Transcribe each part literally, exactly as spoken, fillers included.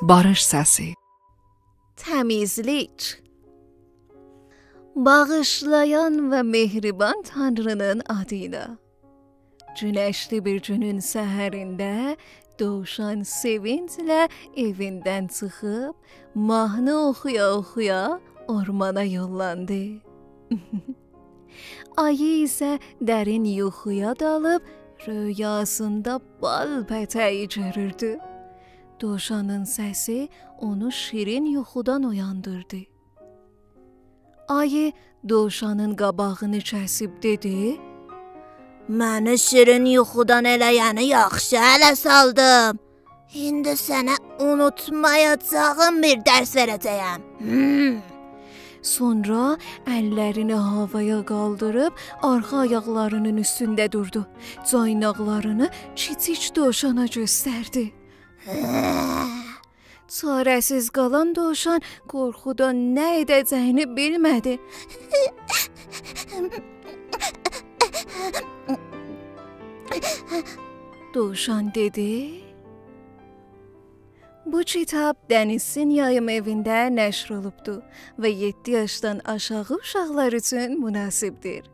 باریش سسی. تمیزلیک. باغیشلایان و مهربان تانری‌نین آدی ایله. گونشلی بیر گونون سحرینده دووشان سئوینجله ائویندن چیخیب، ماهنی اوخویا-اوخویا اورمانا یوللاندی. آیی ایسه درین یوخویا دالیب، رؤیاسیندا بال پته‌یی گؤروردو. دووشانین سسی اونو شیرین یوخودان اویاندیردی. آیی دووشانین قاباغینی کسیب دئدی: «منی شیرین یوخودان ائله‌ینی یاخشی اله سالدیم. ایندی سنه اونوتمایاجاغیم بیر درس وئره‌جه‌یم.» هوم. سونرا اللرینی هاوایا قالدیریب، آرخا آیاقلاری‌نین اوستونده دوردو. جایناقلارینی کیچیک دووشانا گؤستردی. چاره‌سیز قالان دووشان قورخودان نه ائده‌جه‌یینی بیلمه‌دی. دووشان دئدی: «بو کیتاب دنیزچین یاییم ائوینده نشر اولوبدو و یئددی یاشدان آشاغی اوشاقلار اوچون مناسبدیر.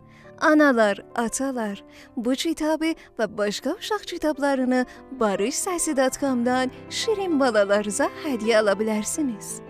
آنالار، آتالار، بو کیتابی و باشقا اوشاق کیتابلارینی باریش سسی دات کامدان شیرین بالالارینیزا هدیه آلا بیلرسینیز.»